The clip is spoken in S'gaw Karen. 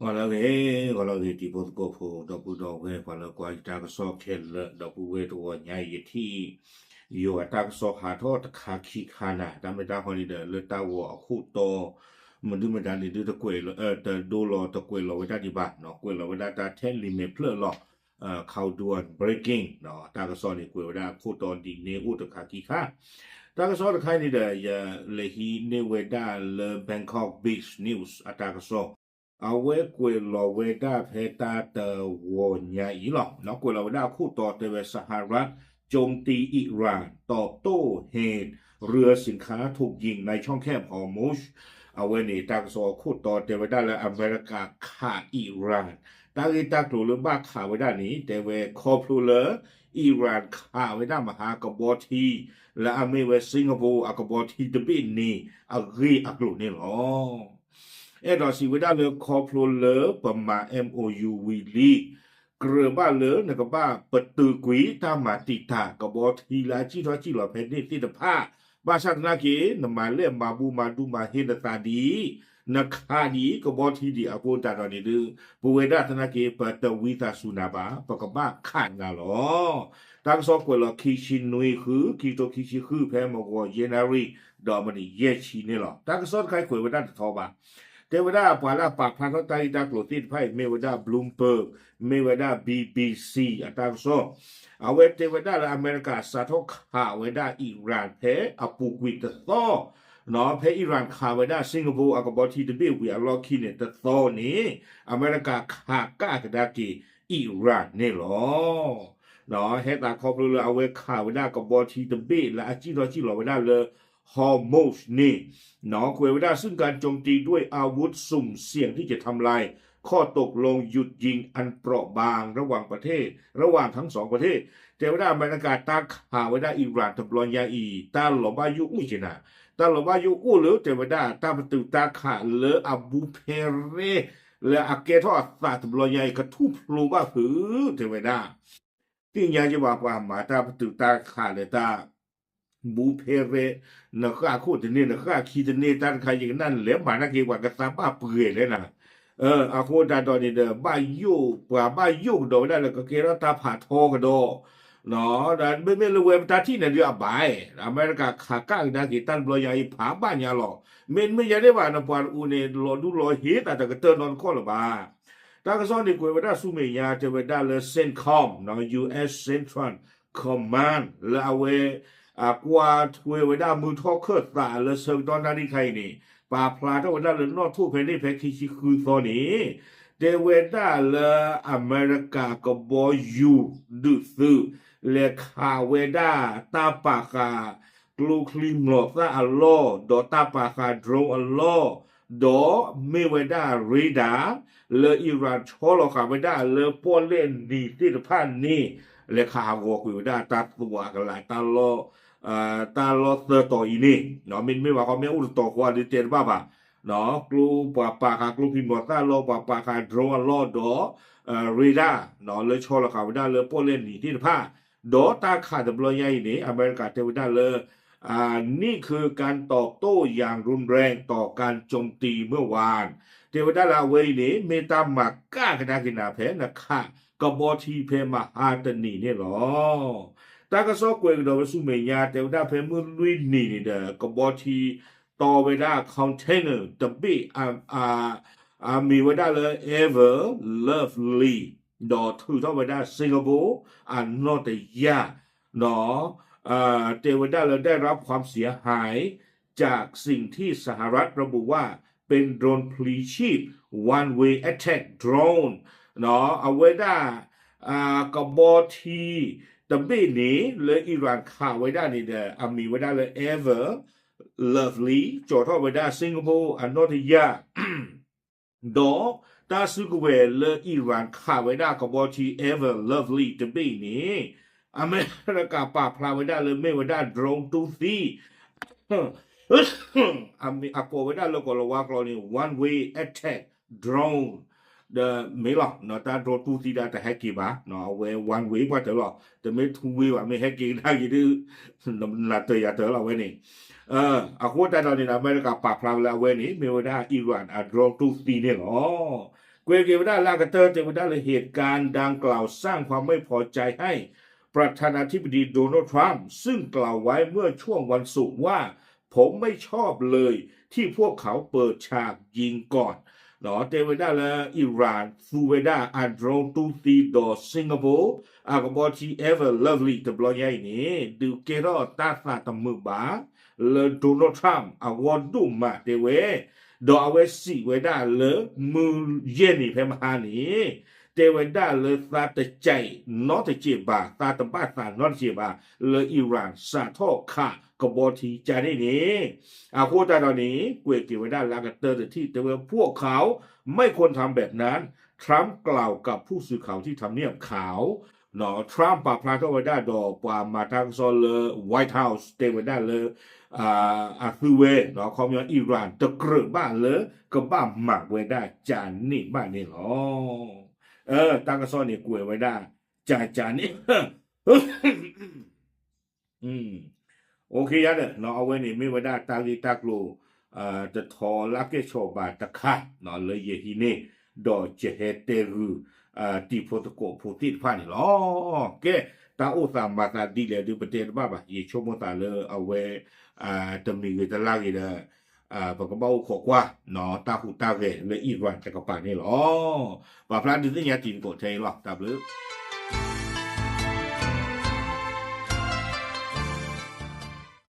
ဂီၤလၢအဂ့ၤ, ဂီၤလၢအဂ့ၤ တံၤဖိသကိးဖိ ဒီပုၢ်ဒီဝဲၢ် ပှၤလၢကွၢ်ယတၢ်ကစီၣ်ခဲလၢာ် ဒီပုၢ်ဝဲၢ် တဂီၤညါအံၤ ယထံၣ် ယိၤအတၢ်ကစီၣ်ဟးထီၣ်တခါခံခါနၤ တၢ်မ့ၢ်တၢ်ဟီန့ၣ်ဒီး လၢတၢ်ဂီၤအခိၣ်တီ မဒုမတၤန့ၣ်ဒုးတကွဲးလီၤ တဒိလီၤတကွဲးလီၤဝဲဒၣ်ဒံးဘၣ်, ကွဲးလီၤဝဲဒၣ်တၢ်ထဲလံာ်မဲာ်ဖျၢၣ်လီၤ. ခီဒူအီၤ breaking တၢ်ကစီၣ်န့ၣ် ကွဲးဝဲဒၣ်အခိၣ်တီဒ်န့ၣ်အိၣ်တခါခံခါ တၢ်ကစီၣ်တခါန့ၣ်ဒီး ယလဲၤဟံးန့ၢ်ဝဲဒၣ်လၢ Bangkok Beach News အတၢ်ကစီၣ်, အဝဲကွဲးလီၤဝဲဒၣ်ဖဲတၢ်တဂီၤညါအံၤလီၤ. ကွဲးလီၤဝဲဒၣ်အခိၣ်တီတဲဝဲ สหรัฐโจมตีอิหร่าน ตอบโต้เหตุเรือสินค้าถูกยิงในช่องแคบฮอร์มุซ အဝဲန့ၣ် တၢ်ကစီၣ်အခိၣ်တီတဲဝဲဒၣ်လၢအမဲရကၤခးအံၣ်ရၣ် တၢ်ဂ့ၢ်တၢ်ကျိၤလၢဘၣ်ခးဝဲဒၣ်န့ၣ် တဲဝဲခီဖျိလၢ အံၣ်ရၣ်ခးဝဲဒၣ်မဟါကဘီထံ လၢအမ့ၢ်ဝဲ Singapore အကဘီထံတဘ့ၣ်န့ၣ် အဂ့ၢ်အကျိၤန့ၣ်လီၤ. အဲၣ်ဒိးစံးဝဲဒၣ်လၢခီဖျိလၢပမၤ MOU ဝံၤလံ ကြၢးဘၣ်လၢနကဘၣ်ပတုာ်ကွံာ်တၢ်မၤတံာ်တာ်ကဘီထံလၢအစံၣ်ထီၣ်စံၣ်လီၤဖဲန့ၣ်သ့ၣ်တဖၣ်, ဘၣ်ဆၣ်သနာ်က့ နမၤလဲၣ်မၤဘူမၤဒူမၤဟ့နသးဒ်အံၤ, နခးဒ်အံၤ ကဘီထံဒ်အံၤအဃိသတးဒီးန့ၣ်ဒုး ပဝဲဒၣ်သနာ်က့ ပတဝံသးစူၤနၤဘၣ်, ပကဘၣ်ခးနၤလီၤ. တၢ်ကစီၣ်ကွဲးလီၤခံဆံနွံဃု ခံကထိခံဆံဃု ဖဲမုၢ်ဂီၤယဲၢ်နၣ်ရံၣ် ဒီးမံးနံးယဲၢ်ဆံန့ၣ်လီၤ. တၢ်ကစီၣ်တခါအံၤကွဲးဝဲဒၣ်တထီဘၣ်. တဲဝဲဒၣ်ပှၤလၢအပာ်ဖျါထီၣ်တၢ်ဂ့ၢ်တၢ်ကျိၤသ့ၣ်တဖၣ်အံၤ မ့ၢ်ဝဲဒၣ် Bloomberg, မ့ၢ်ဝဲဒၣ် BBC အတၢ်ကစီၣ်, အဝဲတဲဝဲဒၣ်လၢအမဲရကၤစးထီၣ်ခးဝဲဒၣ်အံၣ်ရၣ် ဖဲအပူၤကွံာ်တသီ, ဖဲအံၣ်ရၣ်ခးဝဲဒၣ် Singapore အကဘီထံတဘ့ၣ်ဝံၤအလီၢ်ခံန့ၣ် တသီန့ၣ် အမဲရကၤခးကဒါက့ၤအံၣ်ရၣ်န့ၣ်လီၤ. ဟဲသးခီဖျိလၢအဝဲခးဝဲဒၣ်ကဘီထံတဘ့ၣ်လၢအစံၣ်ထီၣ်စံၣ်လီၤဝဲဒၣ်လၢ Hormuz န့ၣ်, ကွဲးဝဲဒၣ် ซึ่งการโจมตีด้วยอาวุธสุ่มเสี่ยงที่จะทำลายข้อตกลงหยุดยิงอันเปราะบางระหว่างประเทศ ระหว่างทั้งสองประเทศ တဲဝဲဒၣ်အမဲရကၤတၢ်ခးဝဲဒၣ်အံၣ်ရၣ်တဘျီညါအံၤ တၢ်လီၤဘၣ်ယိၣ်အိၣ်က့ၤနၤ, တၢ်လီၤဘၣ်ယိၣ်အိၣ်လၢတဲဝဲဒၣ် တၢ်ပတုာ်တၢ်ခးလၢအဘူးဖဲရဲ လၢအကဲထီၣ်အသးတဘျီညါအံၤ ကထူၣ်ဖျိဘၣ်ဖုး တဲဝဲဒၣ် သ့ၣ်ညါက့ၤဘၣ်ပှၤမၤတၢ်ပတုာ်တၢ်ခးလၢတၢ် ဘူးဖဲရဲ, နဃၣ်ခိၣ်တန့ၢ် နဃၣ်ခံတန့ၢ် တၢ်တခါယကနၣ်နလဲၤမၤနာ်က့ၤ ပှၤကသးဘၣ်ပှဲၤလဲၣ်နၤ, အဃိတၢ်ဒီးန့ၣ်ဒီး ဘၣ်ယိၣ် ပှၤဘၣ်ယိၣ်ကဒီးဝဲဒၣ်လၢကကဲထီၣ်တၢ်ဖးထီကဒီး, ဒီးမ့မ့ၢ်လၢဝဲပတၢ်ထံၣ်န့ၣ်ဒုးအဘၣ်, အမဲရကၤခးကဒါက့ၤတၢ်တဘျီညါအံၤဖးဘၣ်ညါလီၤ, မ့မ့ၢ်ယၤဒ်ဘၣ်နပှၤတအူန့ၣ် လီၤဒူလီၤဟ့သးတကတၢၢ်နီတခီၣ်လၢၤဘၣ်. တၢ်ကစီၣ်န့ၣ်ကွဲးဝဲဒၣ်ဆူမဲာ်ညါ တဲဝဲဒၣ်လၢ CENTCOM, U S Central Command လၢအဝဲ ကွၢ်ထွဲဝဲဒၣ်မုၢ်ထီၣ်ခၢၣ်သးလၢဆၢကတီၢ်နၣ်ရံၣ်ခါအံၤန့ၣ် ပာ်ဖျါထီၣ်ဝဲဒၣ်လၢနီၣ်ထိၣ်ဖဲန့ၣ်ဖဲခံဆံဃုသီန့ၣ် တဲဝဲဒၣ်လၢအမဲရကၤကဘီယူၤဒုးသုး လဲၤခးဝဲဒၣ်တၢ်ပာ်ဃာ် ကျိချံမျိာ်သၣ်အလီၢ် ဒီးတၢ်ပာ်ဃာ် drone အလီၢ် ဒီးမ့ၢ်ဝဲဒၣ် radar လၢအံၣ်ရၣ်ဆီလီၤဃာ်ဝဲဒၣ်လၢပီၣ်လဲၣ်နံၤသ့ၣ်တဖၣ်န့ၣ် လဲၤခးဟးဂီၤကွံာ်ဝဲဒၣ်တၢ်သွးအကလး တၢ်လီၢ်သၢတီၤအံၤန့ၣ်, မ့တမ့ၢ်ဘၣ်ဃီ မ့ၢ်အိၣ်တတီၤဃီဒုးတဲတဘၣ်ဘၣ်, ကျိပှၤပာ်ဃာ်ကျိချံမျိာ်သၣ်လီၢ် ပှၤပာ်ဃာ် drone အလီၢ်ဒီး radar လၢဆီလီၤဃာ်ဝဲဒၣ်လၢပီၣ်လဲၣ်နံၤသ့ၣ်တဖၣ်, ဒီးတၢ်ခးတဘျီညါအံၤန့ၣ် အမဲရကၤတဲဝဲဒၣ်လၢ นี่คือการตอบโต้อย่างรุนแรงต่อการโจมตีเมื่อวาน တဲဝဲဒၣ်လၢအဝဲအံၤန့ၣ် မ့ၢ်တၢ်မၤကၣ်ကဒါက့ၤနၤဖဲ နခးကဘီထံဖဲမဟါတနံၤန့ၣ်လီၤ. တၢ်ကစီၣ်ကွဲးကဒီးဝဲဆူမဲာ်ညါ တဲဝဲဒၣ်ဖဲမုၢ်လွံၢ်နံၤန့ၣ်ဒီး ကဘီထံတီဝဲဒၣ် container တဘ့ၣ် အမံၤဝဲဒၣ်လၢ Ever Lovely ဒီးထုးထီၣ်ဝဲဒၣ် Singapore အနီၣ်တယၢ် တဲဝဲဒၣ်လၢ ได้รับความเสียหายจากสิ่งที่สหรัฐระบุว่าเป็น drone plyship one way attack drone အဝဲဒၣ် ကဘီထံတဘ့ၣ်န့ၣ် လၢအံၣ်ရၣ်ခးဝဲဒၣ်န့ၣ်ဒီး အမံၤဝဲဒၣ်လၢ Ever Lovely ကၠီၤထီၣ်ဝဲဒၣ် Singapore အနီၣ်တယၢ် ဒီးတၢ်စုကဝဲၤလၢအံၣ်ရၣ်ခးဝဲဒၣ်ကဘီထံ Ever Lovely တဘ့ၣ်အံၤန့ၣ် အမဲရကၤပာ်ဖျါဝဲဒၣ်လၢမ့ၢ်ဝဲဒၣ် drone တူၢ်သံ အကိးဝဲဒၣ်လၢကီၢ်လၤဝါကျိာ်န့ၣ် one way attack drone ဒီးမ့ၢ်လီၤ တၢ် drone တူၢ်သံဒၣ်တဟဲက့ၤဘၣ် အဝဲ one way ပှၢ်တၢၢ်လီၤ တမ့ၢ် two way ဘၣ် မ့ၢ်ဟဲက့ၤကဒါက့ၤဒုး နတၢၢ်ယၤတၢၢ်လီၤအဝဲန့ၣ် အဃိတၢ်ဒီးန့ၣ် အမဲရကၤပာ်ဖျါဝဲလၢအဝဲန့ၣ် မ့ၢ်ဝဲဒၣ်အံၣ်ရၣ်အ drone တူၢ်သံန့ၣ်လီၤ. ကွဲးက့ၤဝဲဒၣ်လၢအကတၢၢ် တဲဝဲဒၣ်လၢ เหตุการณ์ดังกล่าวสร้างความไม่พอใจให้ประธานาธิบดีโดนัลด์ ทรัมป์ ซึ่งกล่าวไว้เมื่อช่วงวันศุกร์ว่า ผมไม่ชอบเลยที่พวกเขาเปิดฉากยิงก่อน တဲဝဲဒၣ်လၢ Iran သူဝဲဒၣ်အ drone တူၢ်သံဒီး Singapore အကဘီထံ Ever Lovely တဘျီညါအံၤန့ၣ် ဒုးကဲထီၣ်တၢ်သးတမုာ်ဘၣ် လၢ Donald Trump အဂီၢ်ဒိၣ်မးတဲဝဲ, ဒီးအဝဲစံးဝဲဒၣ်လၢ မုၢ်ယဲၢ်နံၤဖဲမဟါန့ၣ် တဲဝဲဒၣ်လၢ သးတစဲးနီတစဲးဘၣ်, သးတဘၣ်သးနီတစဲးဘၣ် လၢ Iran စးထီၣ်ခးကဘီထံကန့ၣ်န့ၣ်, အဃိသတးဒီးန့ၣ် ကွဲးက့ၤဝဲဒၣ်လၢအကတၢၢ်တထံၣ် တဲဝဲ พวกเขาไม่ควรทำแบบนั้น Trump กล่าวกับผู้สื่อข่าวที่ทำเนียบขาว Trump ပာ်ဖျါထီၣ်ဝဲဒၣ်ဒီးပှၤမၤတၢ်ကစီၣ်လၢ White House တဲဝဲဒၣ်လၢ အသုဝဲ ခီပညီ Iran တကြၢးဘၣ်လၢ ကဘၣ်မၤဝဲဒၣ်ကန့ၣ်ဘၣ်န့ၣ်လီၤ. တၢ်ကစီၣ်န့ၣ်ကွဲးဝဲဒၣ် ကန့ၣ် OK ယါဒီး အဝဲန့ၣ်မ့ၢ်ဝဲဒၣ်တၢ်ဂ့ၢ်တၢ်ကျိၤ တထီလၢကဲၣ်ဆိးဘၣ်တခါ လၢယဟံးန့ၢ် ဒီးယဟဲတဲဂုာ် တံၤဖိသကိးဖိသ့ၣ်တဖၣ်န့ၣ်လီၤ. ကဲ တၢ်အိၣ်သးမၤသးဒ်လဲၣ်ဒုးပတဲတဘၣ်ဘၣ်, ယဆိကမိၣ်သးလၢအဝဲ တမံၤဂ့ၤတလါဂ့ၤဒီး ပကဘၣ်အိၣ်ခိးကွၢ် တၢ်ဟူးတၢ်ဂဲၤလၢ Iran တကပၤန့ၣ်လီၤ. ပာ်ဖျါဒုးသ့ၣ်ညါတံၤသကိးထဲအံၤလီၤ. တၢ်ဘျုး